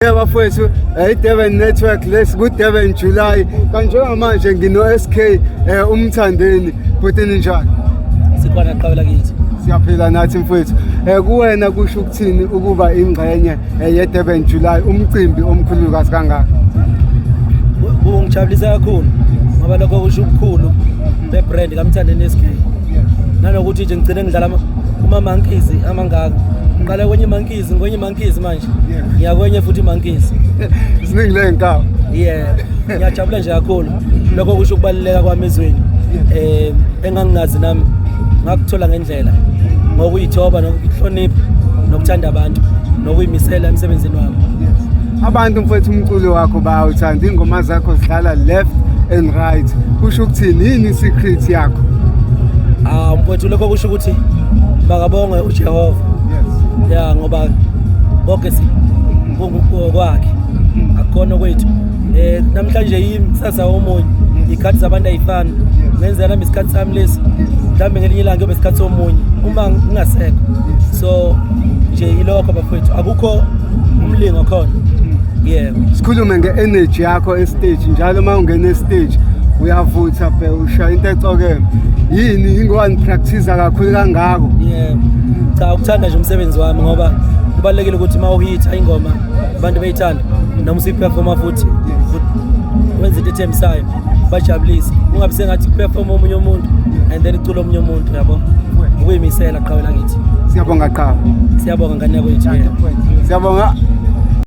Yeah, bafowethu, i-Durban Network lesi ku-Durban July. Kanti njengamanje ngino-SK, uMthandeni. Bhuti, ninjani? Sikhona, qhawela kithi. Siyaphila nathi, mfowethu. Kuwena kusho ukuthini ukuba ingxenye ye-Durban July, umcimbi omkhulukazi kangaka? Kungijabulisa kakhulu ngoba lokho kusho ubukhulu bebrand kaMthandeni SK, nanokuthi nje ngigcine ngidlala kuma-monkeys amangaka. Ngiqale kwenye imonkeys, ngikwenye imonkeys manje, ngiyakwenye futhi imonkeys. Ziningi ley'nkawu. Yeah, ngiyajabula nje kakhulu. Lokho kusho ukubaluleka kwami ezweni engangingazi nami, ngakuthola ngendlela ngokuyithoba nokuhlonipha nokuthanda abantu nokuyimisela emsebenzini wami. Abantu, mfowethu, umculo wakho bayawuthanda, iy'ngoma zakho zidlala left and right. Kusho ukuthini? Yini i-secret yakho? Ah, mfowethu, lokho kusho ukuthi makabonge uJehova. Ya, ngoba konke si kwakhe, akukhona kwethu. Namhlanje yimi, kusasa omunye. Ikhathi zabantu ayifani. Ngenzeka nami isikhathi sami lesi, mhlawumbe ngelinye ilanga kuyobe isikhathi somunye uma ngingasekho. So nje ilokho, bafowethu, akukho umlingo khona, yebo. Sikhulume nge-energy yakho estage. Njalo uma ungena estage uyavutha bhe, ushaya into ecokeme. Yini ingoba nipractice kakhulu kangako? Yebo, cha, ukuthanda nje umsebenzi wami, ngoba kubalulekile ukuthi uma uhitha ingoma abantu beyithanda, noma usuyiperforma futhi wenza into ethembisayo, bajabulise, ungabi sengathi kuperforma omunye umuntu and then icula omunye umuntu, yabo. Ukuyimisela, qhawela kithi. Siyabonga, qhawe. Siyabonga, ngane yakwethu, yeah. Siyabonga.